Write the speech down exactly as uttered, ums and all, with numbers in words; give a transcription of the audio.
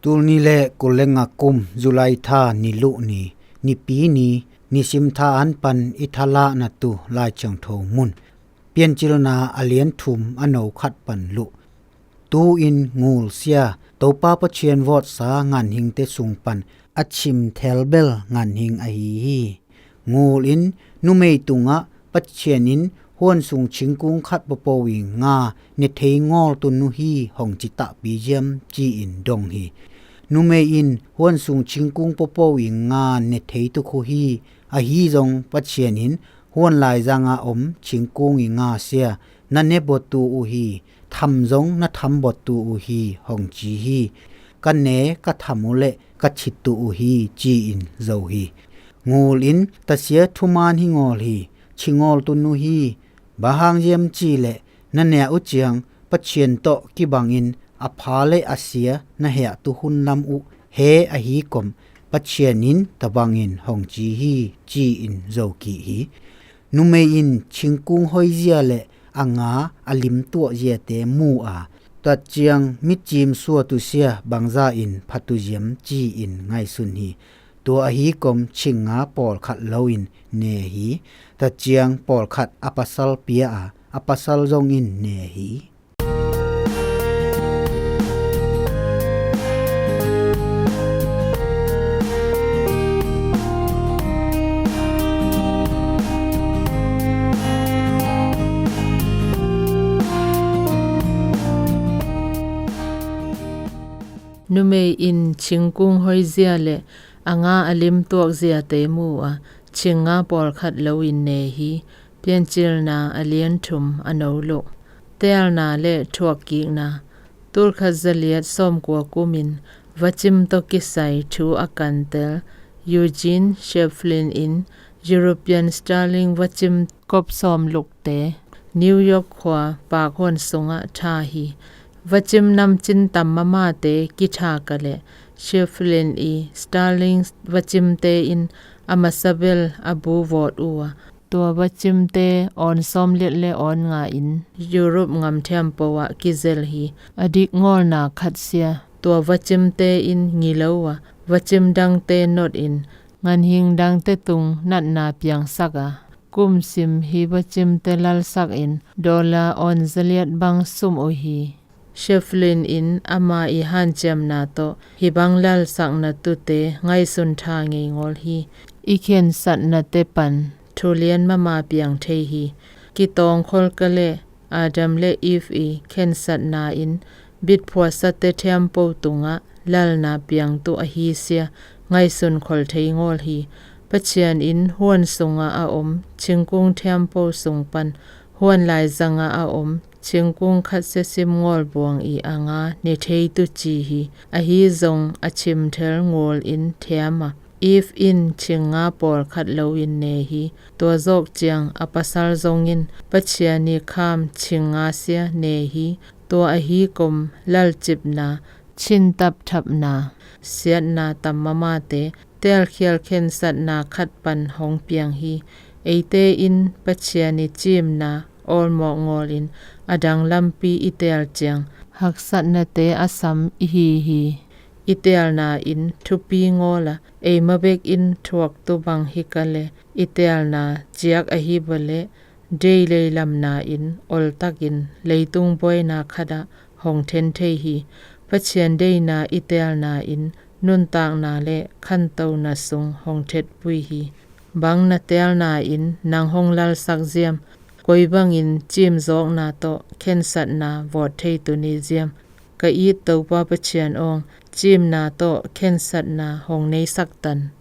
Tul ni le kul le nga kum July tha ni luh ni, nipi ni, nisim tha an pan i thalahna tu Lai Thiangtho mun. Piancilna a lian thum a no khat pan luh. Tu-in ngul sia, Topa Pathian vawtsa nganhingte sung pan a chim thelbel nganhing ahi hi. Ngul in numei tungah Pathian in huan sung thingkung khat popo in nga ne thei ngawl tun uh hi hong ci tahpi ziam ci-in dong hi. Numei in huan sung thingkung popo in nga ne thei tuk uh hi. Ahi zong Pathian in huan laizang a om thingkung i nga sia na ne bawtu uh hi, tham zong na tham bawtu uh hi hong ci hi. Ka ne ka tham uh le ka thit tu uh hi ci-in zo hi. Ngul in tasia thuman hi ngawl hi, ci ngawl tun uh hi. Bang hang ziam ci le na ne uh ciang Pathian tawh kibangin a pha le a sia na heh tu hun lam uh he ahi kom Pathian in tabangin hong ci hi ci-in zo kih hi. Numei in thingkung hoizia le a nga a lim tuah ziate mu a, tua ciang micim suat uh sia bangza in phat uh ziam ci-in ngaihsun hi. Tua ahi kom thing nga pawlkhat lo in ne hi. Tua ciang pawlkhat a pasal pia a, a pasal zong in ne hi. Numei in thingkung hoizia le a nga a lim tuak ziate mu a, thing nga pawlkhat lo in ne hi. Piancilna a lian thum a no luh. Teelna le thuakkikna. Tulkhat zaliat sawmkua kumin vacim tawh kisai thu a kantel Eugene Shevlin in European Sterling vacim kop sawm lukte New York khua pakhuan sungah tha hi. Vacim namcin tam mamate kithak a le Shevlin i Sterling vacimte in a masa bel a bu vawt uh a, tua vacimte awn sawmliat le awn nga in Europe ngam thiampo ah kizel hi. A dik ngawlna khat sia, tua vacimte in ngilo a, vacim dangte not in nganhing dangte tung natna piangsak a, kumsim hi vacimte lalsak in dollar awn zaliat bang sum uh hi. Shevlin in ama i hanciamna tawh hih bang lalsakna tute ngaihsun tha ngei ngawl hi. I khensatnate pan thu lian mama piang thei hi. Kitawng kholka le Adam le Eve i khensatna in bitphuasate thiampo tungah lalna piang tu ahi sia ngaihsun khol thei ngawl hi. Pathian in huan sungah a om thingkung thiampo sung pan huan laizangah a om thingkung khat sia sim ngawl buang i a nga ne thei tu ci hi. Ahi zong a chimthel ngawl in thiam a, Eve in thing nga pawlkhat lo in ne hi. Tua zawk ciang a pasal zongin Pathian i kham thing nga sia ne hi. Tua ahi kom lalcipna, chin tapthapna, siatna tam mamate teelkhial khensatna khat pan hong piang hi. Eite in Pathian i cimna awlmawk ngawlin a dang lampi i teel ciang haksatnate a sam i hi hi. I teelna in thupi ngawl a, eima bek in thuak tu bang hi ka le, i teelna ciak ahi bawleh dei leilamna in oltakin leitung buaina khatah hong then thei hi. Pathian deina i teelna in nuntakna le khantona sung hong thetpui hi. Bang na teelna in nang hong lalsak ziam? Koi bangin cimzawkna tawh khensatna vawt thei tuni ziam? Ka it Topa Pathian awng, cimna tawh khensatna hong neisak tan.